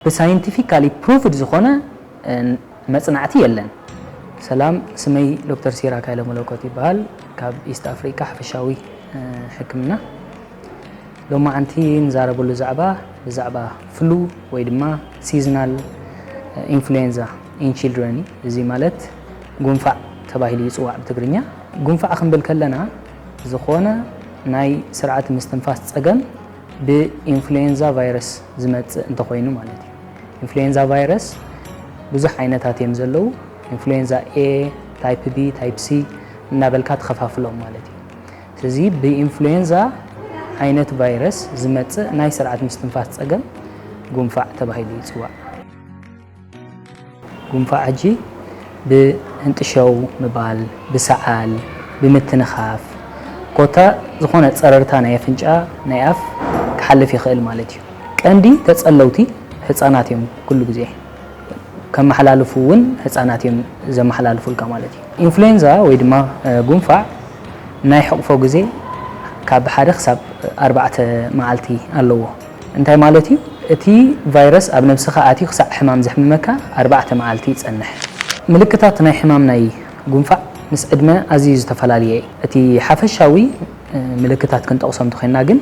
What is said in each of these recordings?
ብሳይንቲፊካሊ ፕሩቭድ ዝኾነ መፅናዕቲ የለን። ሰላም፣ ስመይ ዶክተር ሲራክ ሃይለ መለኮት ይበሃል። ካብ ኢስት ኣፍሪካ ሓፈሻዊ ሕክምና። ሎማዓንቲ ንዛረበሉ ዛዕባ ብዛዕባ ፍሉ ወይ ድማ ሲዝናል ኢንፍሉዌንዛ ኢን ቺልድረን እዩ። እዚ ማለት ጉንፋዕ ተባሂሉ ይፅዋዕ ብትግርኛ። ጉንፋዕ ክንብል ከለና ዝኾነ ናይ ስርዓት ምስትንፋስ ፀገም ብኢንፍሉዌንዛ ቫይረስ ዝመፅእ እንተኾይኑ ማለት እዩ። ኢንፍሉዌንዛ ቫይረስ ብዙሕ ዓይነታት እዮም ዘለዉ። ኢንፍሉዌንዛ ኤ፣ ታይፕ ቢ፣ ታይፕ ሲ እናበልካ ትኸፋፍሎም ማለት እዩ። ስለዚ ብኢንፍሉዌንዛ ዓይነት ቫይረስ ዝመፅእ ናይ ስርዓት ምስትንፋስ ፀገም ጉንፋዕ ተባሂሉ ይፅዋዕ። ጉንፋዕ ሕጂ ብህንጥሸው ምባል፣ ብሰዓል፣ ብምትንኻፍ፣ ኮታ ዝኾነ ጸረርታ ናይ ኣፍንጫ፣ ናይ ኣፍ ክሓልፍ ይኽእል ማለት እዩ። ቀንዲ ተጸለውቲ ህጻናት እዮም፣ ኩሉ ግዜ ከመሓላልፉ እውን ህጻናት እዮም ዘመሓላልፉልካ ማለት እዩ። ኢንፍሉዌንዛ ወይ ድማ ጉንፋዕ ናይ ሕቕፎ ግዜ ካብ ሓደ ክሳብ ኣርባዕተ መዓልቲ ኣለዎ። እንታይ ማለት እዩ? እቲ ቫይረስ ኣብ ነብስኻ ኣትዩ ክሳዕ ሕማም ዘሕምመካ ኣርባዕተ መዓልቲ ይጸንሕ። ምልክታት ናይ ሕማም ናይ ጉንፋዕ ምስ ዕድመ ኣዝዩ ዝተፈላለየ እዩ። እቲ ሓፈሻዊ ምልክታት ክንጠቕሶም እንተኾይንና ግን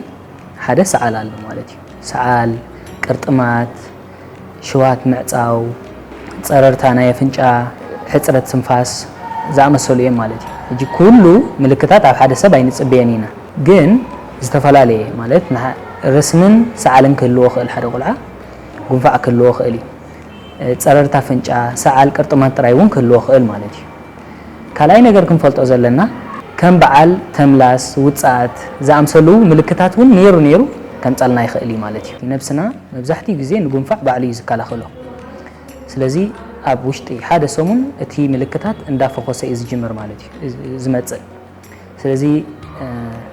ሓደ ሰዓል ኣሎ ማለት እዩ። ሰዓል፣ ቅርጥማት፣ ሽዋት ምዕጻው፣ ጸረርታ ናይ ኣፍንጫ፣ ሕጽረት ትንፋስ ዝኣመሰሉ እዮም ማለት እዩ። ሕጂ ኩሉ ምልክታት ኣብ ሓደ ሰብ ኣይንጽበየን ኢና፣ ግን ዝተፈላለየ ማለት ረስንን ሰዓልን ክህልዎ ክእል፣ ሓደ ቆልዓ ጉንፋዕ ክህልዎ ክእል እዩ። ጸረርታ ኣፍንጫ፣ ሰዓል፣ ቅርጥማት ጥራይ እውን ክህልዎ ክእል ማለት እዩ። ካልኣይ ነገር ክንፈልጦ ዘለና ከም በዓል ተምላስ፣ ውጽኣት ዝኣምሰሉ ምልክታት እውን ነይሩ ነይሩ ከምጸልና ይኽእል እዩ ማለት እዩ። ነብስና መብዛሕትኡ ግዜ ንጉንፋዕ ባዕሉ እዩ ዝከላኸሎ። ስለዚ ኣብ ውሽጢ ሓደ ሰሙን እቲ ምልክታት እንዳፈኾሰ እዩ ዝጅምር ማለት እዩ፣ ዝመጽእ። ስለዚ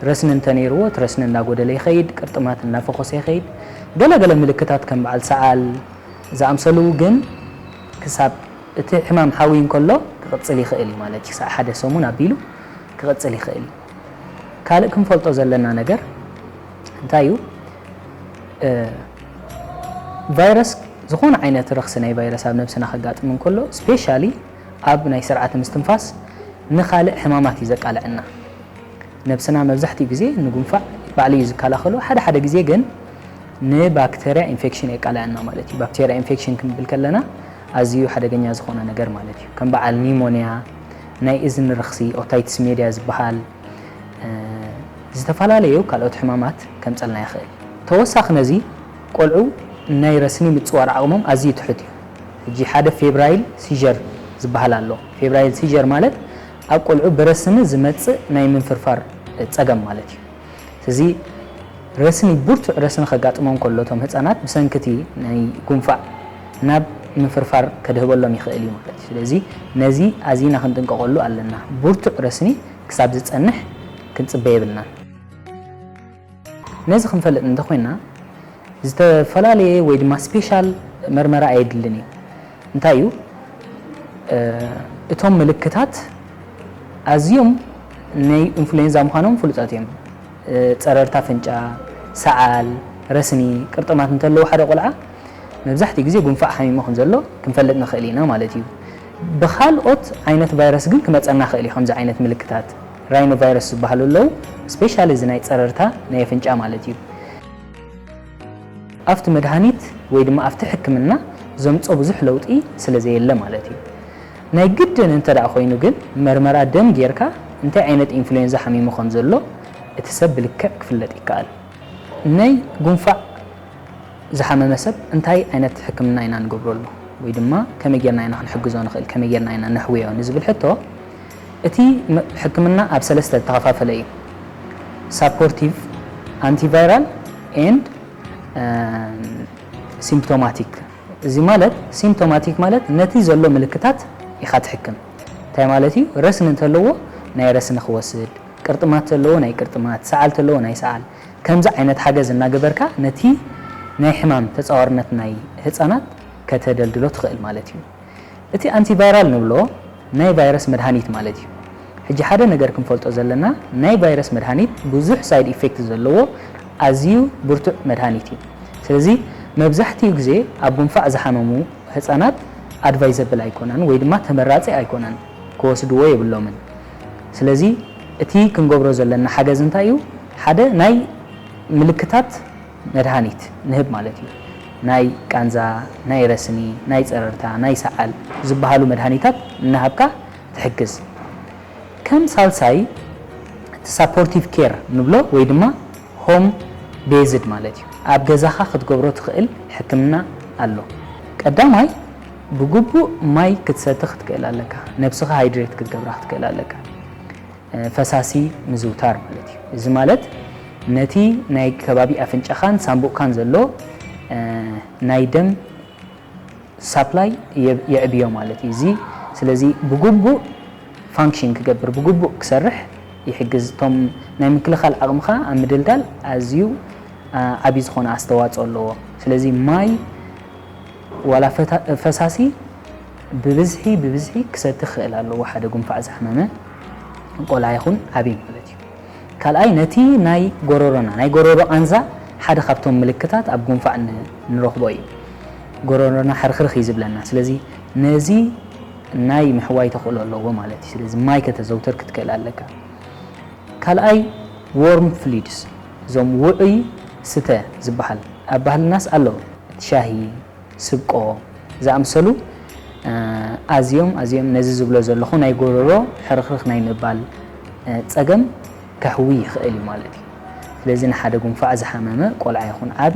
ረስኒ እንተነይርዎ እቲ ረስኒ እንዳጎደለ ይኸይድ፣ ቅርጥማት እንዳፈኾሰ ይኸይድ። ገለገለ ምልክታት ከም በዓል ሰዓል ዝኣምሰሉ ግን ክሳብ እቲ ሕማም ሓውዩ እንከሎ ክቕጽል ይኽእል እዩ ማለት እዩ። ክሳብ ሓደ ሰሙን ኣቢሉ ክቕጽል ይኽእል እዩ። ካልእ ክንፈልጦ ዘለና ነገር እንታይ እዩ? ቫይረስ፣ ዝኾነ ዓይነት ረኽሲ ናይ ቫይረስ ኣብ ነብስና ከጋጥም እንከሎ፣ ስፔሻሊ ኣብ ናይ ስርዓተ ምስትንፋስ ንኻልእ ሕማማት እዩ ዘቃልዐና። ነብስና መብዛሕትኡ ግዜ ንጉንፋዕ ባዕሉ እዩ ዝከላኸሎ። ሓደ ሓደ ግዜ ግን ንባክተርያ ኢንፌክሽን የቃልዐና ማለት እዩ። ባክተርያ ኢንፌክሽን ክንብል ከለና ኣዝዩ ሓደገኛ ዝኾነ ነገር ማለት እዩ። ከም በዓል ኒሞንያ፣ ናይ እዝኒ ረኽሲ፣ ኦታይትስ ሜድያ ዝበሃል፣ ዝተፈላለዩ ካልኦት ሕማማት ከምጸልና ይኽእል። ተወሳኺ ነዚ፣ ቆልዑ ናይ ረስኒ ምጽዋር ዓቕሞም ኣዝዩ ትሑት እዩ። ሕጂ ሓደ ፌብራይል ሲጀር ዝበሃል ኣሎ። ፌብራይል ሲጀር ማለት ኣብ ቆልዑ ብረስኒ ዝመጽእ ናይ ምንፍርፋር ጸገም ማለት እዩ። ስለዚ ረስኒ፣ ብርቱዕ ረስኒ ከጋጥሞም ከሎ እቶም ህጻናት ብሰንኪ እቲ ናይ ጉንፋዕ ናብ ምንፍርፋር ከድህበሎም ይኽእል እዩ ማለት እዩ። ስለዚ ነዚ ኣዚና ክንጥንቀቐሉ ኣለና። ብርቱዕ ረስኒ ክሳብ ዝጸንሕ ክንጽበ የብልናን። ነዚ ክንፈልጥ እንተኾይና ዝተፈላለየ ወይ ድማ ስፔሻል መርመራ ኣየድልን እዩ። እንታይ እዩ? እቶም ምልክታት ኣዝዮም ናይ ኢንፍሉዌንዛ ምዃኖም ፍሉጣት እዮም። ጸረርታ ኣፍንጫ፣ ሰዓል፣ ረስኒ፣ ቅርጥማት እንተለዉ ሓደ ቆልዓ መብዛሕትኡ ግዜ ጉንፋዕ ሓሚሙ ከም ዘሎ ክንፈልጥ ንኽእል ኢና ማለት እዩ። ብኻልኦት ዓይነት ቫይረስ ግን ክመጸና ክእል እዩ ከምዚ ዓይነት ምልክታት። ራይኖ ቫይረስ ዝበሃሉ ኣለዉ፣ ስፔሻሊ እዚ ናይ ጸረርታ ናይ ኣፍንጫ ማለት እዩ። ኣብቲ መድሃኒት ወይ ድማ ኣብቲ ሕክምና ዘምጾ ብዙሕ ለውጢ ስለ ዘየለ ማለት እዩ። ናይ ግድን እንተ ደኣ ኮይኑ ግን መርመራ ደም ጌርካ እንታይ ዓይነት ኢንፍሉዌንዛ ሓሚሙ ከም ዘሎ እቲ ሰብ ብልክዕ ክፍለጥ ይከኣል። ናይ ጉንፋዕ ዝሓመመ ሰብ እንታይ ዓይነት ሕክምና ኢና ንገብረሉ? ወይ ድማ ከመይ ጌርና ኢና ክንሕግዞ ንኽእል? ከመይ ጌርና ኢና ነሕውዮ ንዝብል ሕቶ፣ እቲ መ-፣ ሕክምና ኣብ ሰለስተ ዝተኸፋፈለ እዩ። ሳፖርቲቭ፣ ኣንቲቫይራል ኤንድ ሲምፕቶማቲክ። እዚ ማለት ሲምፕቶማቲክ ማለት ነቲ ዘሎ ምልክታት ኢኻ ትሕክም። እንታይ ማለት እዩ? ረስኒ እንተለዎ ናይ ረስኒ ክወስድ፣ ቅርጥማት ተለዎ ናይ ቅርጥማት፣ ሰዓል ተለዎ ናይ ሰዓል፣ ከምዚ ዓይነት ሓገዝ እናገበርካ ነቲ ናይ ሕማም ተጻዋርነት ናይ ህጻናት ከተደልድሎ ትኽእል ማለት እዩ። እቲ ኣንቲቫይራል ንብሎ ናይ ቫይረስ መድሃኒት ማለት እዩ። ሕጂ ሓደ ነገር ክንፈልጦ ዘለና፣ ናይ ቫይረስ መድሃኒት ብዙሕ ሳይድ ኢፌክት ዘለዎ ኣዝዩ ብርቱዕ መድሃኒት እዩ። ስለዚ መብዛሕትኡ ግዜ ኣብ ጉንፋዕ ዝሓመሙ ህጻናት ኣድቫይዘብል ኣይኮነን ወይ ድማ ተመራጺ ኣይኮነን፣ ክወስድዎ የብሎምን። ስለዚ እቲ ክንገብሮ ዘለና ሓገዝ እንታይ እዩ? ሓደ ናይ ምልክታት መድሃኒት ንህብ ማለት እዩ። ናይ ቃንዛ፣ ናይ ረስኒ፣ ናይ ጸረርታ፣ ናይ ሰዓል ዝበሃሉ መድሃኒታት እናሃብካ ትሕግዝ። ከም ሳልሳይ እቲ ሳፖርቲቭ ኬር ንብሎ ወይ ድማ ሆም ቤዝድ ማለት እዩ። ኣብ ገዛኻ ክትገብሮ ትኽእል ሕክምና ኣሎ። ቀዳማይ ብግቡእ ማይ ክትሰቲ ክትክእል ኣለካ። ነብስኻ ሃይድሬት ክትገብራ ክትክእል ኣለካ። ፈሳሲ ምዝውታር ማለት እዩ። እዚ ማለት ነቲ ናይ ከባቢ ኣፍንጫኻን ሳምቡእካን ዘሎ ናይ ደም ሳፕላይ የዕብዮ ማለት እዩ። እዚ ስለዚ ብግቡእ ፋንክሽን ክገብር ብግቡእ ክሰርሕ ይሕግዝ። እቶም ናይ ምክልኻል ዓቕምኻ ኣብ ምድልዳል ኣዝዩ ዓብዪ ዝኾነ ኣስተዋፅኦ ኣለዎ። ስለዚ ማይ ዋላ ፈሳሲ ብብዝሒ ብብዝሒ ክሰቲ ክኽእል ኣለዎ ሓደ ጉንፋዕ ዝሓመመ ቆልዓ ይኹን ዓብዪ ማለት እዩ። ካልኣይ ነቲ ናይ ጎረሮና ናይ ጎረሮ ቃንዛ ሓደ ካብቶም ምልክታት ኣብ ጉንፋዕ ንረኽቦ እዩ። ጎረሮና ሕርኽርኽ እዩ ዝብለና። ስለዚ ነዚ ናይ ምሕዋይ ተኽእሎ ኣለዎ ማለት እዩ። ስለዚ ማይ ከተዘውተር ክትክእል ኣለካ። ካልኣይ ዎርም ፍሉይድስ፣ እዞም ውዑይ ስተ ዝበሃል ኣብ ባህልናስ ኣለዉ። እቲ ሻሂ፣ ስብቆ ዝኣምሰሉ ኣዝዮም ኣዝዮም ነዚ ዝብሎ ዘለኹ ናይ ጎረሮ ሕርኽርኽ ናይ ምባል ፀገም ከሕዊ ይኽእል እዩ ማለት እዩ። ስለዚ ንሓደ ጉንፋዕ ዝሓመመ ቆልዓ ይኹን ዓቢ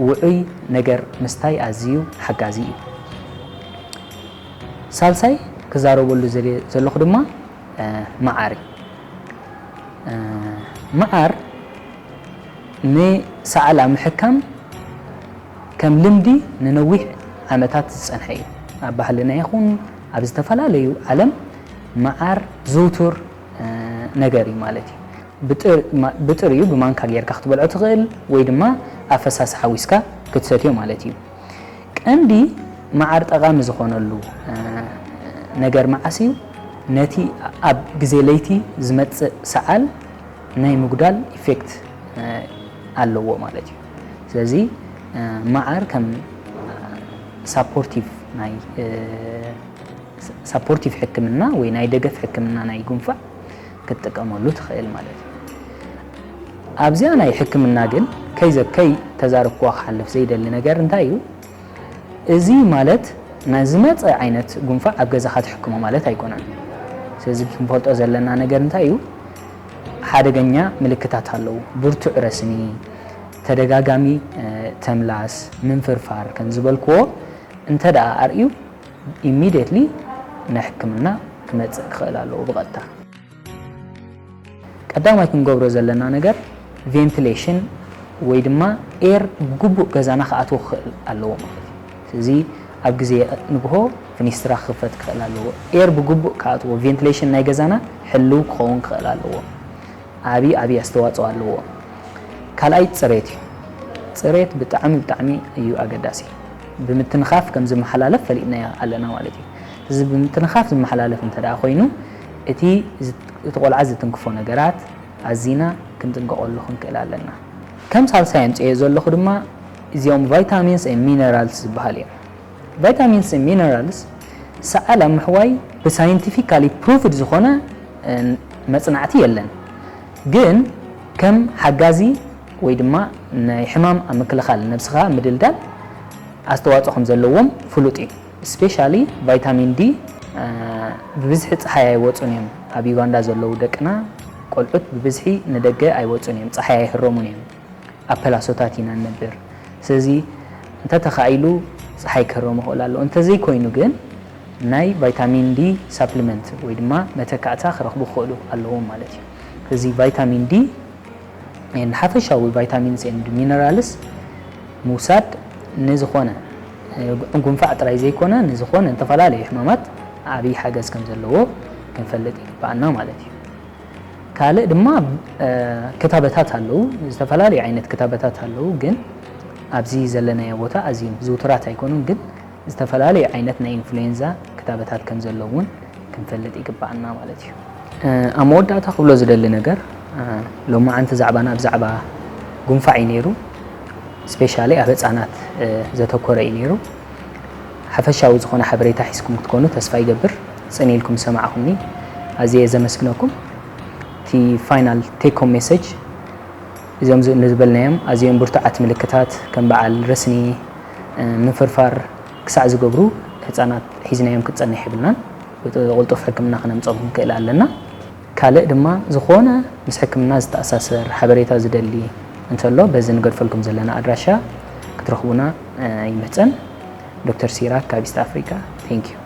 ውዑይ ነገር ምስታይ ኣዝዩ ሓጋዚ እዩ። ሳልሳይ ክዛረበሉ ዘለኹ ድማ መዓር እዩ። መዓር ንሰዓል ኣብ ምሕካም ከም ልምዲ ንነዊሕ ዓመታት ዝጸንሐ እዩ። ኣብ ባህልና ይኹን ኣብ ዝተፈላለዩ ዓለም መዓር ዝውቱር ነገር እዩ ማለት እዩ። ብጥሪኡ ብማንካ ጌርካ ክትበልዖ ትኽእል ወይ ድማ ኣብ ፈሳሲ ሓዊስካ ክትሰትዮ ማለት እዩ። ቀንዲ መዓር ጠቓሚ ዝኾነሉ ነገር መዓስ እዩ? ነቲ ኣብ ግዜ ለይቲ ዝመጽእ ሰዓል ናይ ምጉዳል ኢፌክት ኣለዎ ማለት እዩ። ስለዚ መዓር ከም ሳፖርቲቭ ናይ ሳፖርቲቭ ሕክምና ወይ ናይ ደገፍ ሕክምና ናይ ጉንፋዕ ክትጥቀመሉ ትኽእል ማለት እዩ። ኣብዚኣ ናይ ሕክምና ግን ከይዘከይ ተዛርብክዋ ክሓልፍ ዘይደሊ ነገር እንታይ እዩ? እዚ ማለት ናይ ዝመፀ ዓይነት ጉንፋዕ ኣብ ገዛኻ ትሕክሞ ማለት ኣይኮነን። ስለዚ ክንፈልጦ ዘለና ነገር እንታይ እዩ? ሓደገኛ ምልክታት ኣለዉ። ብርቱዕ ረስኒ፣ ተደጋጋሚ ተምላስ፣ ምንፍርፋር ከም ዝበልክዎ እንተ ደኣ ኣርእዩ ኢሚድየትሊ ንሕክምና ክመጽእ ክኽእል ኣለዎ ብቐጥታ። ቀዳማይ ክንገብሮ ዘለና ነገር ቬንቲሌሽን ወይ ድማ ኤር ብግቡእ ገዛና ክኣትዎ ክኽእል ኣለዎ ማለት እዩ። ስለዚ ኣብ ግዜ ንግሆ ፍኒስትራ ክኽፈት ክኽእል ኣለዎ። ኤር ብግቡእ ክኣትዎ ቬንቲሌሽን ናይ ገዛና ሕልው ክኸውን ክኽእል ኣለዎ። ዓቢ ዓቢ ኣስተዋጽኦ ኣለዎ። ካልኣይ ጽሬት እዩ። ጽሬት ብጣዕሚ ብጣዕሚ እዩ ኣገዳሲ። ብምትንኻፍ ከም ዝመሓላለፍ ፈሊጥናዮ ኣለና ማለት እዩ። እዚ ብምትንኻፍ ዝመሓላለፍ እንተ ደኣ ኮይኑ እቲ እቲ ቆልዓ ዝትንክፎ ነገራት ኣዚና ክንጥንቀቐሉ ክንክእል ኣለና። ከም ሳልሳይ ኣምፅኤ ዘለኹ ድማ እዚኦም vitamins and minerals ዝበሃል እዮም። Vitamins and minerals ሰዓል ኣብ ምሕዋይ ብሳይንቲፊካሊ ፕሩቭድ ዝኾነ መፅናዕቲ የለን፣ ግን ከም ሓጋዚ ወይ ድማ ናይ ሕማም ኣብ ምክልኻል ነብስኻ ምድልዳል ኣስተዋፅኦ ከም ዘለዎም ፍሉጥ እዩ። ስፔሻሊ ቫይታሚን ዲ ብብዝሒ ፀሓይ ኣይወፁን እዮም። ኣብ ዩጋንዳ ዘለዉ ደቅና ቆልዑት ብብዝሒ ንደገ ኣይወፁን እዮም፣ ፀሓይ ኣይህረሙን እዮም። ኣብ ፐላሶታት ኢና ንነብር። ስለዚ እንተተኻኢሉ ፀሓይ ክህረሙ ይኽእሉ ኣለዉ። እንተዘይኮይኑ ግን ናይ ቫይታሚን ዲ ሳፕሊመንት ወይ ድማ መተካእታ ክረኽቡ ክኽእሉ ኣለዎም ማለት እዩ። ስለዚ ቫይታሚን ዲ ሓፈሻዊ vitamins and minerals ምውሳድ ንዝኾነ ጉንፋዕ ጥራይ ዘይኮነ ንዝኾነ ዝተፈላለዩ ሕማማት ዓብዪ ሓገዝ ከም ዘለዎ ክንፈልጥ ይግባኣና ማለት እዩ። ካልእ ድማ ክታበታት ኣለዉ፣ ዝተፈላለዩ ዓይነት ክታበታት ኣለዉ፣ ግን ኣብዚ ዘለናዮ ቦታ ኣዝዮም ዝውቱራት ኣይኮኑን፣ ግን ዝተፈላለዩ ዓይነት ናይ ኢንፍሉዌንዛ ክታበታት ከም ዘለዉ እውን ክንፈልጥ ይግባኣና ማለት እዩ። ኣብ መወዳእታ ክብሎ ዝደሊ ነገር ሎማዓንቲ ዛዕባና ብዛዕባ ጉንፋዕ እዩ ነይሩ። ስፔሻሊ ኣብ ህፃናት ዘተኮረ እዩ ነይሩ። ሓፈሻዊ ዝኾነ ሓበሬታ ሒዝኩም ክትኮኑ ተስፋ ይገብር። ፅን ኢልኩም ዝሰማዕኹምኒ ኣዝየ ዘመስግነኩም። እቲ ፋይናል ቴክ ሆም ሜሴጅ እዚኦም ንዝበልናዮም ኣዝዮም ብርቱዓት ምልክታት ከም በዓል ረስኒ፣ ምፍርፋር ክሳዕ ዝገብሩ ህፃናት ሒዝናዮም ክትፀንሕ የብልናን። ብቕልጡፍ ሕክምና ክነምፀም ክንክእል ኣለና። ካልእ ድማ ዝኾነ ምስ ሕክምና ዝተኣሳሰር ሓበሬታ ዝደሊ እንተሎ በዚ ንገድፈልኩም ዘለና ኣድራሻ ክትረኽቡና ይምሕፀን። ዶክተር ሲራክ ካብ ኢስት ኣፍሪካ። Thank you።